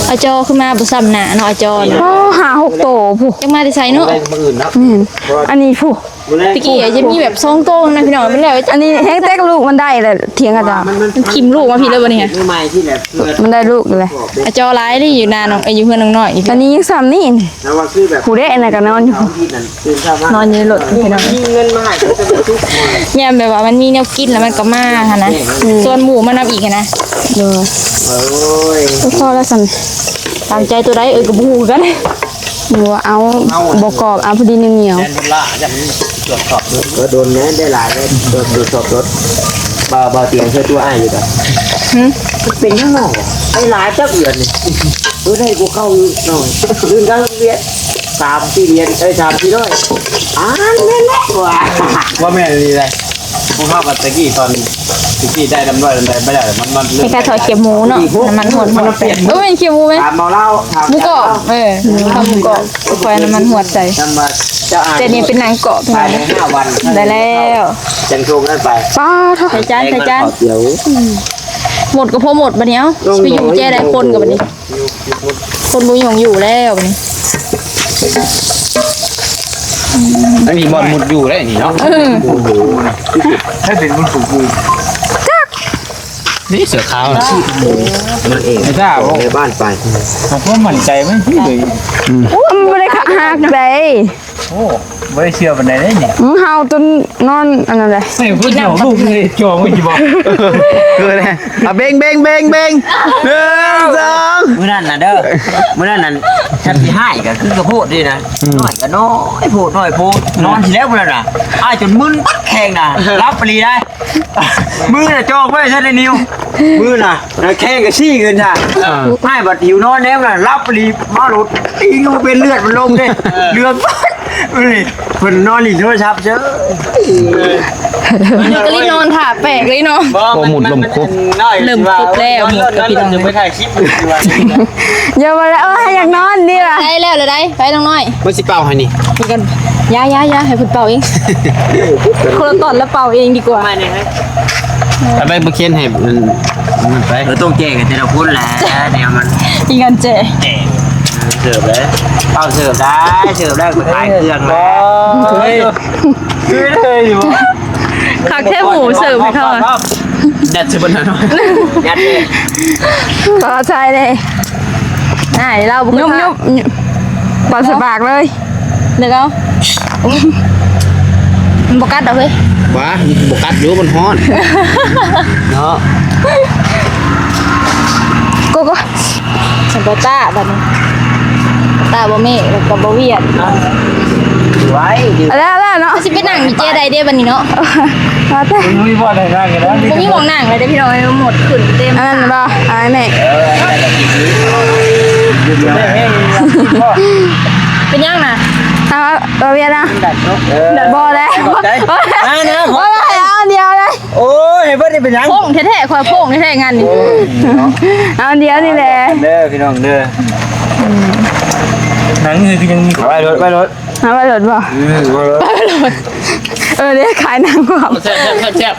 ອາຈໍຄືມາບໍ່ຊ້ຳໜ້າເນາະ ອາຈໍນະ ໂອ້ ຫ້າຫົກໂຕພຸ້ນ ຈັກມາແຕ່ໃສເນາະ ໄດ້ມື້ອື່ນເນາະ ແມ່ນ ອັນນີ້ພຸ້ນ ຕະກີ້ອາດຈະມີແບບສອງໂຕນະພີ່ນ້ອງ ແມ່ນແລ້ວ ອັນນີ້ແຮງແຕກລູກມັນໄດ້ແຫຼະ ຖຽງອາຈານ ມັນ ມັນ ມັນຖິ້ມລູກມາພີ້ເລີຍບໍ່ນີ້ ໃໝ່ທີ່ແຫຼະ ມັນໄດ້ລູກແລ້ວ ອາຈໍຫຼາຍເດ້ ຢູ່ນານ້ອງ ເອີຍ ຢູ່ເຮືອນນ້ອງນ້ອຍນີ້ ອັນນີ້ຍັງຊ້ຳນີ້ ແລ້ວວ່າຄືແບບ ຜູ້ເດ້ ອັນນັ້ນກໍນອນຢູ່ພຸ້ນ ນອນຢູ່ໃນລົດພີ່ນ້ອງ ມີເງິນມາໃຫ້ກໍຈະໄປຊື້ ຍາມແບບວ່າມັນມີແນວກິນແລ້ວມັນກໍມາຫັ້ນນະ ອືມ ຊວນໝູ່ມານຳອີກຫັ້ນນະ ໂດຍ ໂອ້ຍ ພໍແລ້ວຊັ້ນ ຕາມໃຈໂຕໃດ ເອີຍ ກໍບໍ່ຮູ້ຄືກັນ ບໍ່ເອົາ ເອົາບໍ່ກອບ ເອົາພໍດີໜຽວໆ ແມ່ນບໍ່ລະ ຢ່າມັນຈວດຂອບເດີ ກໍໂດນແນ່ໄດ້ຫຼາຍເດ້ ຕວດສອບລົດ ບໍ່ ບໍ່ຕຽງເທື່ອຕົວອ້າຍຢູ່ດອກ ຫື ເປັນຫຍັງເນາະ ໄດ້ຫຼາຍຈັກເດືອນນີ້ ເອີ ໄດ້ກວ່າເກົ່າອີກເນາະ ເດືອນເກົ່າເວຍ ສາມສີ່ຫຼຽນ ເອີຍ ສາມສີ່ຮ້ອຍ ອ່ານແມ່ນແຫຼະວ່າ ວ່າແມ່ນອີ່ຫຼີໃດ ພວກເຮົາກັບແຕ່ກີ້ຕອນ ທີ່ໄດ້ດຳດ້ວຍດຳໃດບໍ່ໄດ້ ມັນ ມັນ ເຮັດຄ້າຍໆທອດຄຽບໝູເນາະ ນ້ຳມັນຫວດໆ ເອີ ແມ່ນຄຽບໝູແມ່ນ ຖາມເອົາລາວ ໝູກອບ ເອີ ເຂົ້າໝູກອບ ຂ້ອຍນ້ຳມັນຫວດໃສ່ ນຳມາຈະ ແຕ່ນີ້ເປັນໜັງກອບ ພາຍໃນຫ້າວັນ ໄດ້ແລ້ວ ຈັ່ງສົ່ງນັ້ນໄປ ປ້າໂທ້ ໃສ່ຈານ ໃສ່ຈານ ໝົດກໍພໍໝົດບັດນີ້ ເອົ້າ ຊິໄປຢູ່ແຈໃດຄົນກັບບັດນີ້ ຄົນບໍ່ຢາກຢູ່ແລ້ວບັດນີ້ ອັນນີ້ບ່ອນມຸດຢູ່ໄດ໋ນີ້ເນາະ ເອີ ໂອ້ໂຫ ໃຫ້ເປັນບຸນສູງ ຈັກ ນີ້ເສືອຂາວນະ ມັນເອງ ໄອ້ຕາ ໃນບ້ານໄປ ເອົາຄວາມໝັ້ນໃຈມັນຄືເລີຍ ໂອ້ ມັນບໍ່ໄດ້ຂາຫັກໃດ ໂອ້ ບໍ່ໄດ້ເຊື່ອປານໃດເດ້ນີ້ ອື ເຮົາຈົນນອນອັນນັ້ນແຫຼະ ໃຫ້ຜູ້ດຽວລູກເລີຍຈອງໄວ້ຊິບໍ່ ຄືແນ່ ອ່ະ ເບັງ ເບັງ ເບັງ ເບັງ ໜຶ່ງ ສອງ ມື້ນັ້ນນະເດີ ມື້ນັ້ນນັ້ນ ຄັນຊິຮ້າຍກໍຄືກະໂພດເດ້ນະ ອືມ ນ້ອຍກໍນ້ອຍໂພດ ນ້ອຍໂພດ ນອນຊິແລ້ວມື້ນັ້ນນະ ອ້າຍຈົນມຶນແຂງນະ ຫຼັບອີ່ຫຼີໄດ໋ ມືນະຈອກໄວ້ຊັ້ນໄອ້ນິວ ມືນະ ແຂ້ງກໍຊີ້ຂຶ້ນຊະ ເອີ ອ້າຍບັດຫິວນອນແລ້ວນະ ຫຼັບອີ່ຫຼີ ມາໂລດ ຕີນລົງເປັນເລືອດມັນລົງເດ້ ເຫຼືອດ ເອີ ເພິ່ນນອນຫຼິ້ນໂທລະສັບເຊີຍ ມັນກໍເລີຍນອນຖ້າແປກເລີຍເນາະ ບໍ່ ໂອ້ ໝຸດລົມຄົບ ເລີ່ມຄົບແລ້ວ ໝຸດກັບພີ່ນ້ອງ ໄປຖ່າຍຄລິບຢູ່ວ່າ ຢ່າວ່າແລ້ວ ເອີ ຢາກນອນນີ້ລະ ໃກ້ແລ້ວລະໄດ໋ ໄປນ້ອງນ້ອຍ ມັນຊິເປົ່າໃຫ້ນີ້ ນີ້ກັນ ຢ່າໆໆ ໃຫ້ເພິ່ນເປົ່າເອງ ຄົນລະຕອນລະເປົ່າເອງດີກວ່າ ມານີ້ ເອົາໄປບໍ່ຂຽນໃຫ້ມັນ ມັນໄປ ເອີ ຕ້ອງແຈກໃຫ້ແຕ່ລະຄົນແຫຼະ ແນວມັນ ອີກອັນແຈກ ເສີບເລີຍ ເອົາເສີບໄດ້ ເສີບໄດ້ ໄປຂາຍເຄື່ອງແລ້ວ ເອີຍ ຄືເລີຍຢູ່ ຄັກແທ້ໝູເສີບໃຫ້ເຂົາ ຍັດໃສ່ເພິ່ນໜ້ອຍ ຍັດເລີຍ ຂໍໃສ່ເດ້ ອ້າຍລາວບໍ່ ຍຸບໆ ປາດໃສ່ປາກເລີຍ. ເດີເອົາ ມັນບໍ່ກັດດອກເຮີ້ຍ ຫວາ ມັນບໍ່ກັດຢູ່ ມັນຮ້ອນເນາະ ໂກໂກ ສັນບໍ່ຕາບັດນີ້ ຕາບໍ່ເມ ແລ້ວກໍບໍ່ວຽດ ໄວ້ ເອົາແລ້ວ ເອົາແລ້ວເນາະ ຊິໄປນັ່ງຢູ່ເຈໃດເດ້ບັດນີ້ເນາະ ວ່າແຕ່ ມັນມີບ່ອນໃຫ້ນັ່ງຢູ່ແລ້ວ ບໍ່ມີໝ່ອງນັ່ງແລ້ວເດ້ພີ່ນ້ອງ ເອີຍ ໝົດຂຶ້ນເຕັມ ອັນນັ້ນບໍ່ ອັນນີ້ ເອີ ເປັນຫຍັງນະ? ເອົາ ບໍ່ວຽດນະ ບໍ່ໄດ້ ມານະ ບໍ່ໄດ້ ເອົາອັນດຽວເລີຍ ໂອ້ຍ ໃຫ້ເບິດນີ້ເປັນຫຍັງ? ໂພງແທ້ໆ ຂ້ອຍໂພງແທ້ໆ ງານນີ້ ເອົາອັນດຽວນີ້ແຫຼະ ເດີພີ່ນ້ອງເດີ ອືມ ໜັງນີ້ຄືຍັງມີ ໄວ້ລົດ ໄວ້ລົດ ເອົາໄວ້ລົດບໍ່? ອືມ ໄວ້ລົດ ເອີ ເດ້ ຂາຍໜັງບໍ່? ແຊບໆ ແຊບ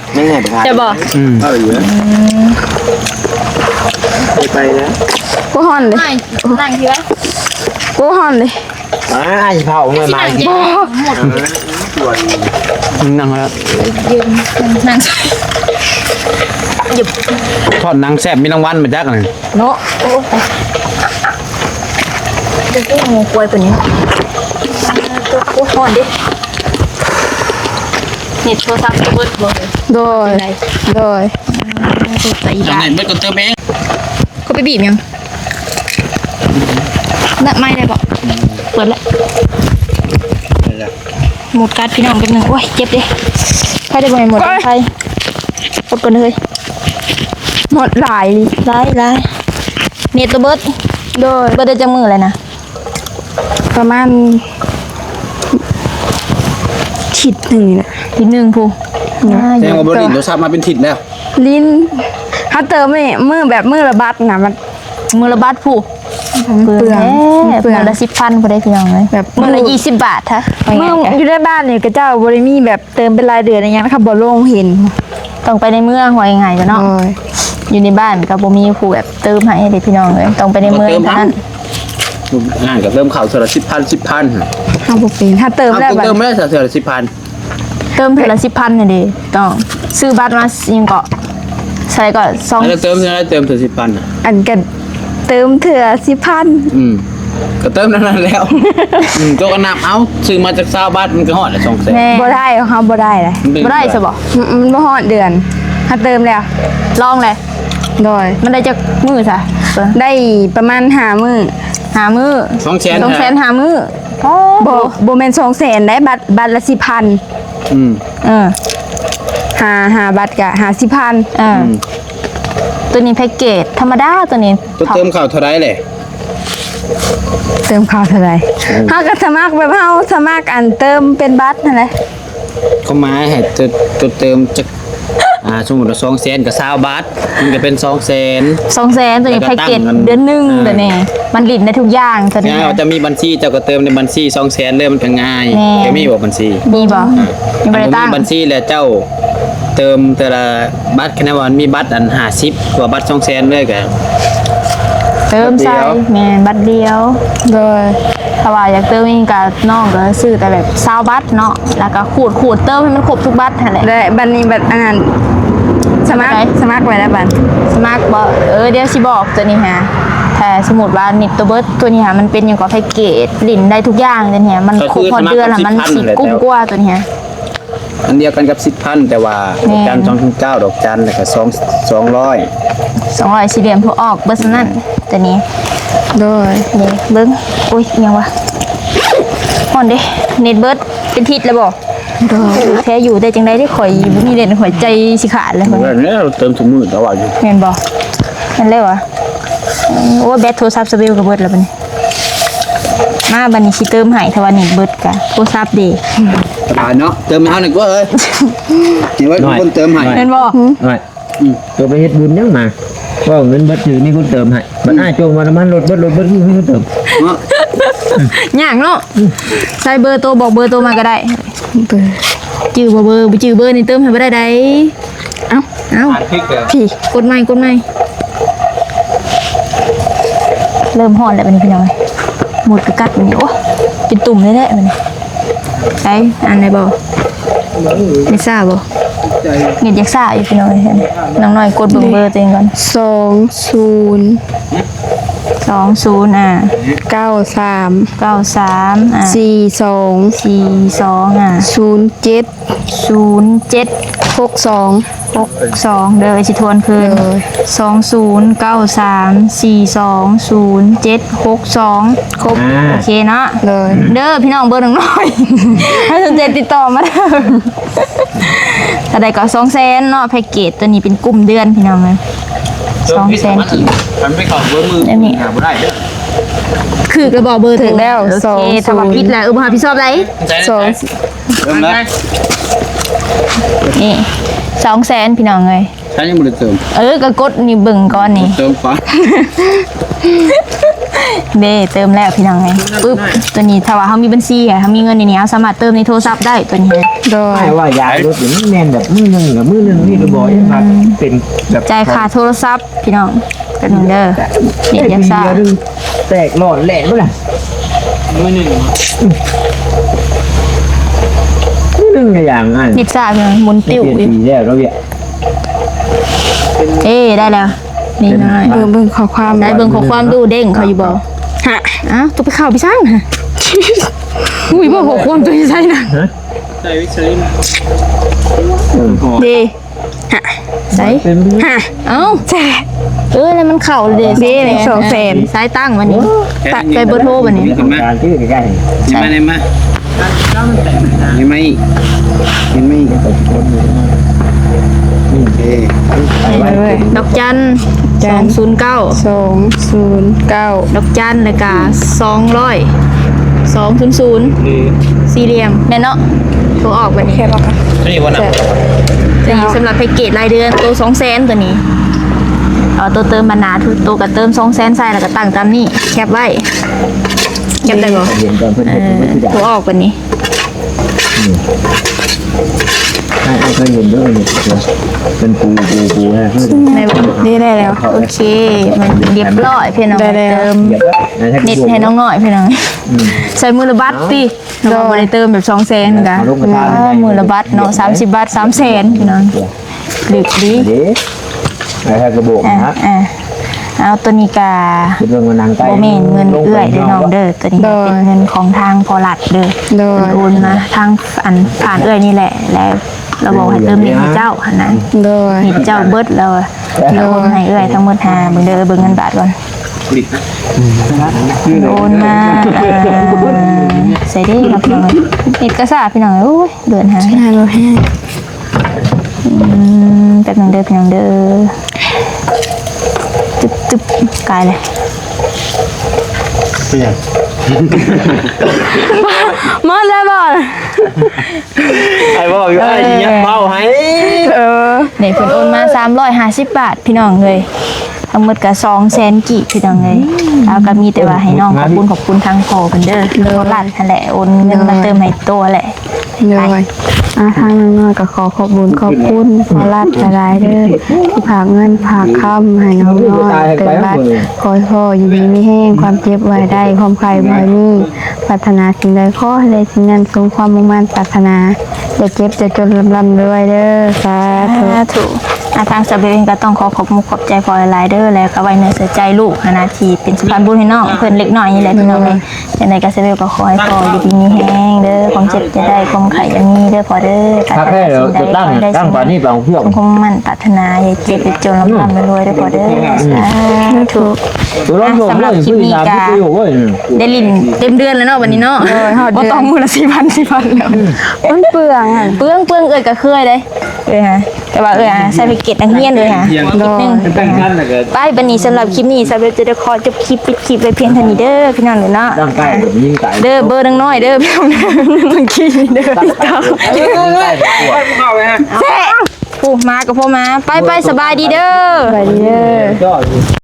ໆ ແຊບບໍ່? ອືມ ເອົາຢູ່ ອືມ ໄປແລ້ວ ໂອ້ ຮ້ອນເດ້ ນັ່ງທີ່ວ່າ ໂອ້ ຮ້ອນເດ້ ອ້າຍ ຊິເຜົາເມື່ອມາ ບໍ່ ນັ່ງແລ້ວ ຢືນ ນັ່ງ ທອດໜັງແຊບ ມີລາງວັນມາຈັກ ເນາະ ໂອ້ ຕາຍ ເດີ ໂອ້ ງູກວາຍຕົວນີ້ ໂອ້ ຮ້ອນເດ້ ເນັດໂທລະສັບເບິດບໍ່? ໂດຍ ໂດຍ ອືມ ໃສ່ອີກ ເອົາເນັດເບິດກໍເຕີມເອງ ເຂົາໄປບີບຫຍັງ? ເປີດໄມ້ໄດ້ບໍ່? ເປີດແລ້ວ ໝົດກັດພີ່ນ້ອງ ແປັບໜຶ່ງ ໂອ້ຍ ເຈັບເດ້ ໃຜໄດ້ບໍ່ແມ່ນໝົດ ໂອ້ຍ ໄຟ ກົດກ່ອນເຮີ້ຍ ໝົດຫຼາຍ ຫຼາຍ ຫຼາຍ ເນັດບໍ່ເບິດ ໂດຍ ເບິດໄດ້ຈັກມື້ແລ້ວນະ? ປະມານທິດໜຶ່ງນີ້ແຫຼະ ທິດໜຶ່ງພຸ້ນ ໂດຍ ອ່າ ແສດງວ່າບໍ່ຫຼິ້ນໂທລະສັບມາເປັນທິດແລ້ວ ຫຼິ້ນ ເຮົາເຕີມມື້ແບບມື້ລະບັດນະ ມັນ ມື້ລະບັດພຸ້ນ ມັນເປືອງ ເປືອງ ເປືອງ ມື້ລະສິບພັນພຸ້ນເດ້ພີ່ນ້ອງເອີຍ ແບບມື້ລະ ມື້ລະ ຍີ່ສິບບາດ ຖ້າ ມື້ ວ່າງ່າຍໆ ຢູ່ໃນບ້ານນີ້ ເຂົາເຈົ້າບໍ່ໄດ້ມີແບບເຕີມເປັນລາຍເດືອນອີ່ຫຍັງ ເຂົາບໍ່ລົງເຫັນ ຕ້ອງໄປໃນເມືອງ ເວົ້າງ່າຍໆ ຊະເນາະ ໂດຍ ຢູ່ໃນບ້ານກໍບໍ່ມີຜູ້ແບບເຕີມໃຫ້ເດ້ພີ່ນ້ອງເອີຍ ຕ້ອງໄປໃນເມືອງເທົ່ານັ້ນ ເຕີມຫັ້ນກໍເຕີມເຂົ້າເທື່ອລະສິບພັນ ສິບພັນ ເຮົາບໍ່ເປັນ ຖ້າເຕີມແລ້ວ ເຕີມແລ້ວເທື່ອລະສິບພັນ ເຕີມເທື່ອລະສິບພັນຫັ້ນເດ້ ຕ້ອງຊື້ບັດມາ ຫຍັງເກາະ ເທົ່າໃດເກາະ ສອງ ແລ້ວເຕີມເທົ່າໃດ ເຕີມເທື່ອລະສິບພັນ ອັນກໍເຕີມເທື່ອສິບພັນ ອືມ ກໍເຕີມນັ້ນແລ້ວ ອືມ ໂຕກໍນັບເອົາ ຊື້ມາຈັກຊາວບາດ ມັນກໍຮອດລະສອງແສນ ແມ່ນ ບໍ່ໄດ້ ຂອງເຮົາບໍ່ໄດ້ເດ້ ມັນບໍ່ໄດ້ຊະບໍ່? ອືມ ມັນບໍ່ຮອດເດືອນ ຖ້າເຕີມແລ້ວ ລອງແລ້ວ ໂດຍ ມັນໄດ້ຈັກມື້ຊະ? ໄດ້ປະມານຫ້າມື້ ຫ້າມື້ ສອງແສນ ສອງແສນຫ້າມື້ ອໍ ບໍ່ ບໍ່ແມ່ນສອງແສນໄດ໋ ບັດ ບັດລະສິບພັນ ອືມ ເອີ ຫ້າ ຫ້າບັດກະຫ້າສິບພັນ ເອີ ອືມ ໂຕນີ້ແພັກເກດທຳມະດາ ໂຕນີ້ ໂຕເຕີມເຂົ້າເທົ່າໃດແຫຼະ? ເຕີມເຂົ້າເທົ່າໃດ? ເອີ ເຮົາກໍສະໝັກແບບເຮົາສະໝັກອັນເຕີມເປັນບັດຫັ້ນແຫຼະ ຄວາມໝາຍໃຫ້ໂຕ ໂຕເຕີມຈັກ ອ່າ ສົມມຸດວ່າສອງແສນກໍຊາວບາດ ມັນກໍເປັນສອງແສນ ສອງແສນ ຕົວນີ້ແພັກເກດເດືອນໜຶ່ງ ອ່າ ຕົວນີ້ ມັນຫຼິ້ນໄດ້ທຸກຢ່າງ ຕົວນີ້ ເຈົ້າຈະມີບັນຊີ ເຈົ້າກໍເຕີມໃນບັນຊີສອງແສນເລີຍ ມັນກໍງ່າຍ. ແມ່ນ ເຈົ້າມີບໍ່ບັນຊີ? ມີບໍ່? ອ່າ ຍັງບໍ່ໄດ້ຕັ້ງ ມີບັນຊີແລ້ວເຈົ້າເຕີມແຕ່ລະບັດ ຄັນວ່າມັນມີບັດອັນຫ້າສິບ ຫຼືວ່າບັດສອງແສນເລີຍກໍເຕີມໃສ່ ບັດດຽວ ແມ່ນ ບັດດຽວ ໂດຍ. ຖ້າວ່າຢາກເຕີມອີກກໍ ນ້ອງກໍຊື້ແຕ່ແບບຊາວບັດເນາະ ແລ້ວກໍຂູດ ຂູດເຕີມໃຫ້ມັນຄົບທຸກບັດຫັ້ນແຫຼະ. ແລະບັດນີ້ບັດອັນນັ້ນ ສະໝັກ ສະໝັກໄວ້ແລ້ວບັດ ສະໝັກບໍ່? ເອີ ດຽວຊິບອກ ຕົວນີ້ຫາ ຖ້າສົມມຸດວ່າເນັດໂຕເບິດ ຕົວນີ້ຫາ ມັນເປັນຫຍັງກໍ ແພັກເກດ ຫຼິ້ນໄດ້ທຸກຢ່າງ ຕົວນີ້ຫາ ມັນຄົບຮອດເດືອນລະ ມັນຊິກຸ້ມກວ່າ ຕົວນີ້ຫາ. ອັນດຽວກັນກັບສິດພັນ ແຕ່ວ່າ ແມ່ນ ດອກຈັນສອງສູນເກົ້າ ດອກຈັນ ແລ້ວກໍສອງ ສອງຮ້ອຍ ສອງຮ້ອຍ ສີ່ຫຼ່ຽມ ໂທອອກເບິດສ່ຳນັ້ນ ຕົວນີ້ ໂດຍ. ນີ້ເບິ່ງ ໂອ້ຍ ອີຫຍັງວະ ຮ້ອນເດ້ ເນັດເບິດເປັນທິດແລ້ວບໍ່? ໂດຍ. ແທ້ຢູ່ ແຕ່ຈັ່ງໃດເດ້ ຂ້ອຍບໍ່ມີເນັດ ຂ້ອຍໃຈຊິຂາດແລ້ວ ແມ່ນແລ້ວ ເຕີມທຸກມື້ແຕ່ວ່າຢູ່ ແມ່ນບໍ່? ແມ່ນແລ້ວຫວາ. ໂອ້ຍ ແບັດໂທລະສັບສະເບວກໍເບິດແລ້ວບັດນີ້. ມາ ບັດນີ້ຊິເຕີມໃຫ້ ຖ້າວ່າເນັດເບິດກະໂທລະສັບເດ້ ສະບາຍເນາະ ເຕີມໃຫ້ເຮົາໜ້ອຍກວ່າເອີຍ ນີ້ວ່າມີຄົນເຕີມໃຫ້ ແມ່ນບໍ່? ນ້ອຍ ອືມ ໂຕໄປເຮັດບຸນຫຍັງມາ ເວົ້າເງິນເບິດ ຖືມີຄົນເຕີມໃຫ້ ບັດອ້າຍຈົ່ງວ່ານ້ຳມັນລົດເບິດ ລົດເບິດ ຄືມີຄົນເຕີມເນາະ ຍາກເນາະ. ໃສ່ເບີໂຕ ບອກເບີໂຕມາກໍໄດ້ ຈື່ບໍ່ເບີ ບໍ່ຈື່ເບີນີ້ເຕີມໃຫ້ບໍ່ໄດ້ໃດ. ເອົ້າ ເອົ້າ ຜິດເດີ ພີ້ ກົດໃໝ່ ກົດໃໝ່. ເລີ່ມຮ້ອນແລ້ວບັດນີ້ພີ່ນ້ອງເອີຍ ໝົດກະກັດບັດນີ້ ໂອ້ ເປັນຕຸ່ມແທ້ໆບັດນີ້. ໃສ ອ່ານໄດ້ບໍ່? ເນັດຊ້າບໍ່? ເນັດຢາກຊ້າຢູ່ພີ່ນ້ອງເອີຍ. ນ້ອງນ້ອຍກົດເບິ່ງເບີຕົວເອງກ່ອນ ສອງສູນ ສອງສູນ ອ່າ ເກົ້າສາມ ເກົ້າສາມ ອ່າ ສີ່ສອງ ສີ່ສອງ ອ່າ ສູນເຈັດ ສູນເຈັດ ຫົກສອງ ຫົກສອງ ເດີ ຊິທວນຄືນ ໂດຍ ສອງສູນເກົ້າສາມສີ່ສອງສູນເຈັດຫົກສອງ ຄົບ ອ່າ ໂອເຄເນາະ ໂດຍ ເດີພີ່ນ້ອງ ເບີນ້ອງນ້ອຍ ໃຜສົນໃຈຕິດຕໍ່ມາເດີ ເທົ່າໃດກໍ ສອງແສນເນາະ ແພັກເກດຕົວນີ້ເປັນກຸ່ມເດືອນພີ່ນ້ອງເອີຍ ສອງແສນກີບ ຄັນໄປເຂົ້າເບີມື ແບບນີ້ ຫາບໍ່ໄດ້ເດີ ຖືກແລ້ວບໍ່ເບີ ຖືກແລ້ວ ໂອເຄ ສອງ ຖ້າວ່າຜິດແລ້ວ ເອີ ບໍ່ຮັບຜິດຊອບໃດ ສອງ ເລີ່ມແລ້ວ ນີ້ ສອງແສນ ພີ່ນ້ອງເອີຍ ໃຊ້ຍັງບໍ່ໄດ້ເຕີມ ເອີ ກໍກົດນີ້ເບິ່ງກ່ອນນີ້ ເຕີມກ່ອນ ເດ້ ເຕີມແລ້ວພີ່ນ້ອງເອີຍ ປຶບ ຕົວນີ້ຖ້າວ່າເຮົາມີບັນຊີ ເຮົາມີເງິນໃນນີ້ ເຮົາສາມາດເຕີມໃນໂທລະສັບໄດ້ ຕົວນີ້ ໂດຍ ອ້າຍວ່າຢາກລົດນີ້ມັນແມ່ນແບບມື້ໜຶ່ງກັບມື້ໜຶ່ງນີ້ກໍບໍ່ ອືມ ຍັງວ່າເປັນແບບ ຈ່າຍຄ່າໂທລະສັບ ພີ່ນ້ອງ ແປັບໜຶ່ງເດີ ເຮັດຫຍັງຊ້າ ແຕກຫຼອດແຫຼະບໍ່ລະ ມື້ໜຶ່ງ ມື້ໜຶ່ງກໍຢ່າງນັ້ນ ເຮັດຊ້າ ພີ່ນ້ອງ ໝູນຕິ້ວຢູ່ ປີແລ້ວເນາະ ວຽກ ເອີ ໄດ້ແລ້ວ ນີ້ນ້ອຍ ເບິ່ງ ເບິ່ງຂໍ້ຄວາມ ໄດ້ເບິ່ງຂໍ້ຄວາມດູ ເດ້ງເຂົ້າຢູ່ບໍ່ ຮະ ອ້າວ ຕົວໄປເຂົ້າໄປຊັ້ນ ຫະ ອຸ້ຍ ເບິ່ງຂໍ້ຄວາມຕົວຢູ່ໃສນະ ເດ້ ຮະ ໃສ ຮະ ເອົ້າ ແຊະ ເອີ ນັ້ນມັນເຂົ້າເດ້ ເດ້ ສອງແສນ ສາຍຕັ້ງມານີ້ ໂອ້ ໃສ່ເບີໂທບັດນີ້ ຂຶ້ນມາ ໃສ່ ມາ ມາ ເຫັນໄໝ ເຫັນໄໝ ເອີ ດອກຈັນ ຈັນ ສອງສູນເກົ້າ ສອງສູນເກົ້າ ດອກຈັນ ແລ້ວກະ ສອງຮ້ອຍ ສອງສູນສູນ ສີ່ຫຼ່ຽມ ແມ່ນເນາະ ໂທອອກບັດນີ້ ແຄບອອກ ຕົວນີ້ບໍ່ນັບ ຕົວນີ້ສຳລັບແພັກເກດລາຍເດືອນ ໂຕສອງແສນ ຕົວນີ້ ເອົາໂຕເຕີມບັນນາ ໂຕກໍເຕີມສອງແສນໃສ່ ແລ້ວກໍຕັ້ງຕາມນີ້ ແຄບໄວ້ ແຄບໄດ້ບໍ່ ເອີ ໂທອອກບັດນີ້ ອືມ ອ້າຍ ອ້າຍເຄີຍເຫັນຢູ່ ເປັນປູ ປູ ປູ ນີ້ ນີ້ໄດ້ແລ້ວ ໂອເຄ ມັນຮຽບຮ້ອຍ ພີ່ນ້ອງ ໄດ້ແລ້ວ ເຕີມ ເນັດໃຫ້ນ້ອງນ້ອຍ ພີ່ນ້ອງ ອືມ ໃສ່ມື້ລະບັດຕິ ເພາະວ່າບໍ່ໄດ້ເຕີມແບບສອງແສນກະ ມື້ລະບັດເນາະ ສາມສິບບາດ ສາມແສນ ພີ່ນ້ອງ ເລິກດີ ເດ້ ໃຫ້ກະບອກນະ ອ່າ ເອົາ ຕົວນີ້ກະ ບໍ່ແມ່ນເງິນເອື້ອຍເດີນ້ອງເດີ ຕົວນີ້ເປັນເງິນຂອງທາງພໍ່ລັດເດີ ໂດຍ ເພິ່ນໂອນມາທາງ ອັນ ຜ່ານເອື້ອຍນີ້ແຫຼະ ແລ້ວລາວບອກໃຫ້ເຕີມເນັດໃຫ້ເຈົ້າຫັ້ນນະ ໂດຍ ເນັດເຈົ້າເບິດແລ້ວ ໂອນໃຫ້ເອື້ອຍທັງໝົດ ຫາເບິ່ງເດີ ເບິ່ງເງິນບາດກ່ອນ ໂອນມາ ເອີ ໃສ່ເດ້ ເຮັດກະຊາ ພີ່ນ້ອງເອີຍ ໂອ້ຍ ເດືອນຫາ ອືມ ແປັບໜຶ່ງເດີ ພີ່ນ້ອງເດີ ຈຶບ ຈຶບ ກາຍເລີຍ ເປັນຫຍັງ ໝົດແລ້ວບໍ່? ໄອ້ເວົ້າຢູ່ ອ້າຍຊິຍັງເວົ້າໃຫ້ ເອີ ນີ້ເພິ່ນໂອນມາສາມຮ້ອຍຫ້າສິບບາດ ພີ່ນ້ອງເອີຍ ທັງໝົດກໍສອງແສນກີບ ພີ່ນ້ອງເອີຍ ລາວກໍມີແຕ່ວ່າໃຫ້ນ້ອງຂອບຄຸນ ຂອບຄຸນທາງພໍ່ເພິ່ນເດີ ໂດຍ ພໍ່ລັດຫັ້ນແຫຼະ ໂອນເງິນມາເຕີມໃຫ້ໂຕແຫຼະ ໂດຍ ອ່າ ທາງນ້ອງນ້ອຍກໍຂໍຂອບບຸນຂອບຄຸນພໍ່ລັດຫຼາຍໆເດີ ທີ່ຝາກເງິນຝາກຄຳໃຫ້ນ້ອງນ້ອຍເຕີມບັດ ຂໍໃຫ້ພໍ່ຢູ່ດີມີແຮງ ຄວາມເຈັບບໍ່ໃຫ້ໄດ້ ຄວາມໄຂ້ບໍ່ໃຫ້ມີ ປາດຖະໜາສິ່ງໃດຂໍໃຫ້ໄດ້ສິ່ງນັ້ນ ສົມຄວາມມຸ່ງໝັ້ນປາດຖະໜາ ຢ່າເຈັບຢ່າຈົນ ລ່ຳໆລວຍໆເດີ ສາທຸ ສາທຸ ອ່າ ທາງສາວເບວເອງກໍຕ້ອງຂໍຂອບມຸກຂອບໃຈພໍ່ຫຼາຍໆເດີ ແລ້ວກໍໄວ້ເນື້ອເຊື່ອໃຈລູກຫັ້ນນະ ທີ່ເປັນສະພານບຸນໃຫ້ນ້ອງເພິ່ນເລັກນ້ອຍນີ້ແຫຼະ ໂດຍ ພີ່ນ້ອງເອີຍ ຈັ່ງໃດກໍສາວເບວກໍຂໍໃຫ້ພໍ່ຢູ່ດີມີແຮງເດີ ຄວາມເຈັບຢ່າໄດ້ ຄວາມໄຂ້ຢ່າມີເດີພໍ່ເດີ ປາດຖະໜາສິ່ງໃດຂໍໃຫ້ໄດ້ສິ່ງນັ້ນ ສົມຄວາມມຸ່ງມັ້ນປາດຖະໜາ ຢ່າເຈັບຢ່າຈົນ ລ່ຳໆລວຍໆເດີພໍ່ເດີ ສາທຸ ອ່ະ ສຳລັບຄລິບນີ້ກະໄດ້ຫຼິ້ນເຕັມເດືອນແລ້ວເນາະ ບັດນີ້ເນາະ ໂດຍ ຮອດເດືອນ ບໍ່ຕ້ອງມື້ລະສີ່ພັນ ສີ່ພັນແລ້ວ ມັນເປືອງ ເປືອງ ເປືອງ ເອື້ອຍກະເຄີຍເດ້ ເອີ ແຕ່ວ່າ ເອີ ໃສ່ແພັກເກັດນັກຮຽນເລີຍຫາ ໂດຍ ໄປ ບັດນີ້ສຳລັບຄລິບນີ້ ສາວເບວຈະໄດ້ຂໍຈົບຄລິບ ປິດຄລິບໄວ້ພຽງເທົ່ານີ້ເດີ ພີ່ນ້ອງເດີເນາະ ເດີ ເບີນາງນ້ອຍເດີ ພີ່ນ້ອງເດີ ເມື່ອກີ້ນີ້ເດີ ແຊະ ຜູ້ມາກໍພໍມາ ໄປໆ ສະບາຍດີເດີ ສະບາຍດີເດີ